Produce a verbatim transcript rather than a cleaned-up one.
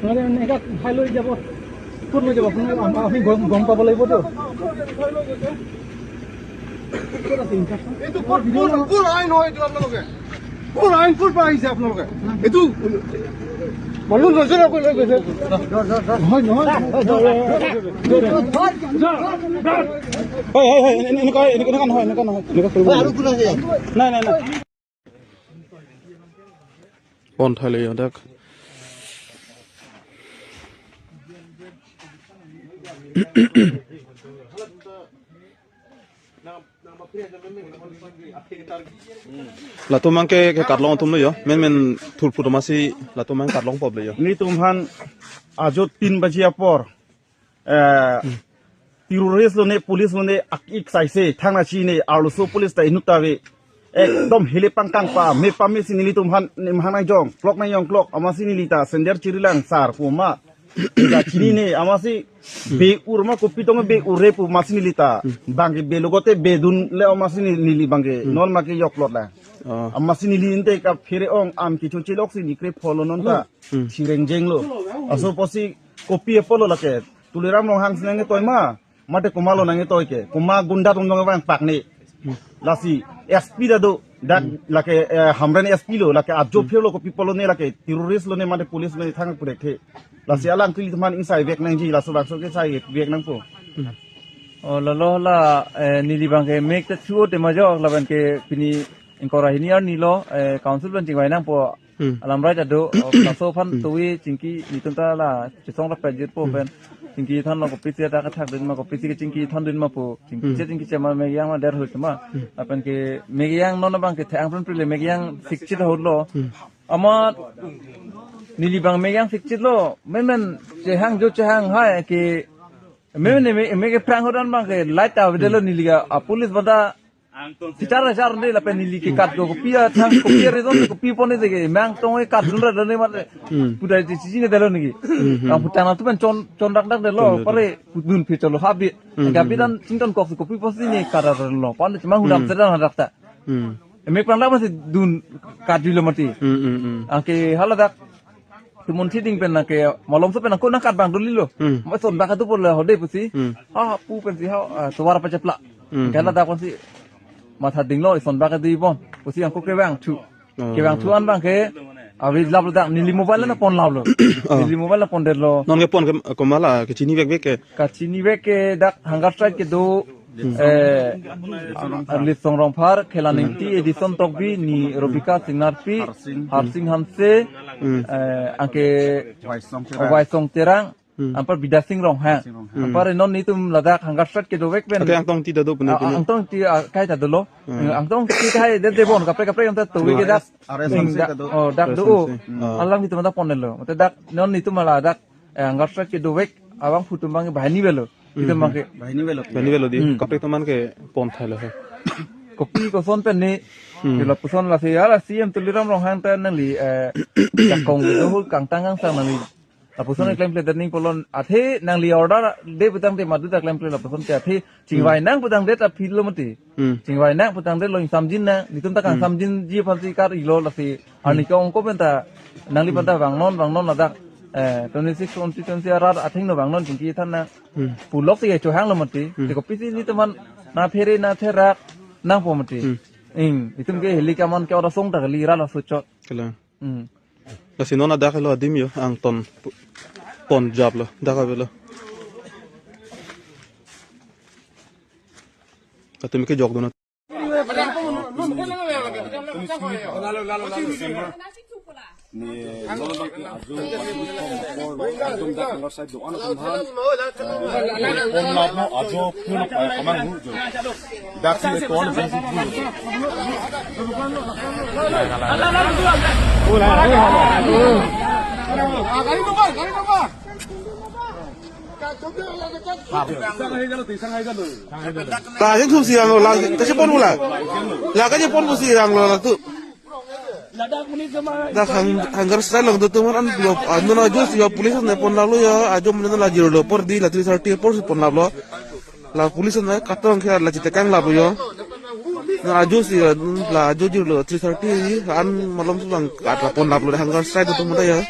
নহ'লে এনেকা উঠাই লৈ যাব। ক'ত লৈ যাব? আপুনি, আম-, আমি গম, গম পাব লাগিবতো। ক'ত আছে ইনচাৰ্জজন? এইটো ক'ত, ক'ত, ক'ৰ আইন হয় এইটো আপোনালোকে? ক'ৰ আইন ক'ৰ পৰা আহিছে আপোনালোকে? এইটো মানুহ নজনাকৈ লৈ গৈছে। নহয়, নহয়। হয়, হয়, হয়, এনে-, এনেকুৱা, এনেকুৱা, এনেকুৱা নহয়, এনেকুৱা নহয়। এনেকুৱা কৰিব নালাগে। নাই, নাই, নাই। Pon thailo yo dak. Latum abangke, ke karlong atum lo yo. Men men thurphu atum asi latum abang karlong pop lo yo. Nelitum aphan ajo tin baji apor, eh, terrorist lone, police lone, ak-ik saise, thang nasi ne, arloso police ta inut ta ave. Ekdom hile pangkang pa, me pame si nelitum aphan, ne mahang nangjong, klok nangjong klok, amatsi neli ta sender chirilang sar pu ma. Neli ta chinine, amatsi be-ur ma kopi tong be-ur re pu amatsi neli ta. Abangke be logote bedun le amatsi neli, neli abangke, non make yok lot la. Oh. Amatsi neli inte kaphere ong an kicho chilok si ni kre pholo non ta. Hmm. Chireng jeng lo. Aso pusi kopi apotlo lake. Tuliram Ronghang si nangtoi ma. Mate komatlo nangtoi ke. Komat gunda atum dong vang pak ne. Lasi S P ta do. Dak lake, eh, Hamren S P lo. Lake ajo phir lo kopi apotlo ne lake. Terrorist lone mate police lone thang purek the. Lasi alangtum aphan ingsai vek nangji. Laso bangso ke sai vek nangpo. Oh, lalo la, eh, neli abangke mek ta chuo te majok laban ke pini ingkoi ra hini arni lo, eh, council pen chingvai nangpo. Hmm. Alam rai ta do, oh, laso aphan, hmm, tovi chingki nelitum ta la chisong rapet jit po, hmm, pen. Chingki thanlo kopisi ta kathak dun ma, kopisi ke chingki than dun ma po. Chingki, hmm, che chingki che ma mekyang ma der hut ma. Hmm. Lapen ke mekyang non abangke thang pren prile mekyang sikchit hut lo. Hmm. Amat neli abang mekyang sikchit lo. Men men chehang jo chehang hai ke men men me, me ke phrang hut an abangke light ta avedetlo, hmm, neli ke, ah, police bata Sichar sichar de lapen neli ke kat do kopi athang kopi areason kopi pon de ke mangtong ke kat dun ra dun ne mate. Hmm. Pudai di sisi ne dalo niki. Hmm, hmm. Ang putang na tu pen chon chon dak dak dalo. Chon dak. Pare pudun phe cholo habit. Hmm, habit, hmm, dan chington kok kopi pon si ne kat ra dalo. Pan de mang hudam, hmm, sedan hadak ta. Hmm. Mek pang dak masih dun kat dilo mati. Hmm, hmm, hmm. Ang ke hala dak Tumun thiding pen nang ke malomso pen nang ko nang kat bang duli lo. Hmm. Ma son bak atu pon le hode pusi. Hmm. Ha pu pensi ha, ah, tovar pachapla. Hmm. Kala dak pensi matha dinglo, ison bak atu ipon. Pusi angko kevang thu. Oh. Kevang thu an abangke avi lap lo dak neli mobile na pon lap lo. Oh. Neli mobile na pondetlo. Non ke pon ke komat la kechini vek vek ke. Kachini vek ke dak hunger strike kedo. Hmm. Eh, Arlitsong Rongphar, Khelan Ingti, Edison Tokbi, ni Robika Singnarpi, Harsing. Harsing Hanse, hmm, eh, angke Waisong Terang. Waisong Terang, hmm, anpar Bidya Sing Ronghang. Bidya Sing Ronghang. Hmm. Anpar non nelitum ladak hunger strike kedo vek pen. Ake Angtong Ingti ta do pune, ah, pune. Angtong Ingti, ah, kai ta dolo. Hmm. Angtong Ingti kai det debon kaprek kaprek anta tovi ke dak. R S M C dak, ta do. Oh, dak do. R S M C. Hmm. Alangtum ta pondetlo. Mate dak non nelitum ladak, eh, hunger strike kedo vek abangphu atum abang banghini avelo. Itum abangke. Banghini avelo. Banghini avelo di. Hmm. Kaprek atum an ke pon thailo he. Kopi koson pen ne. Hmm. Ke lapuson lasi hala C M Tuliram Ronghang ta nangli, eh, jakong do hul kangtang kangsang nangli. Lapuson, hmm, klemkle dening polon athe nangli order de putangte madu ta klemkle lapuson te athe chingvai, hmm, nang putangte ta phil lo mati. Hmm. Chingvai nang putangte lo ingsamjin nang, nelitum ta, hmm, kangsamjinji aphansi kar-ilo lasi. Hmm. Arni ke ongko pen ta nangli pen ta, hmm, vangnon vangnon ladak, eh, twenty-six constituency arat athengno vangnon chingki than nang. Hmm. Pulok si ke chohanglo mati. Hmm. Te kopisi nelitum aphan na phere na therak nangpo mati. Hmm. Ing, itum ke heli kaman ke ora song ta kali ra laso chot. Kala. Hmm. Lasi non adak lo adim yo, Angtong pu-, pon japlo, dak avelo. Kata mi ke jok dona. Ni, non abangke ajo, ajo dak lo side do-an atum aphan. Pon laplo ajo pun apa kamang hu jo. Dak si ton si si hu. Ta jeng thum si ang lo la, ta si pon mula. La ka je pon mu si ang lo la tu. Dak hang-, hunger strike along do atum an lo, ah, non ajo si ya police ne pon laplo ya, ajo mene la zero lo apor di la three thirty apor si pon laplo. La police ne katong khe la chitekang laplo ya. Non ajo si ya, la ajo zero lo three thirty an malomso abang kat la pon laplo hunger strike do atum ta ya.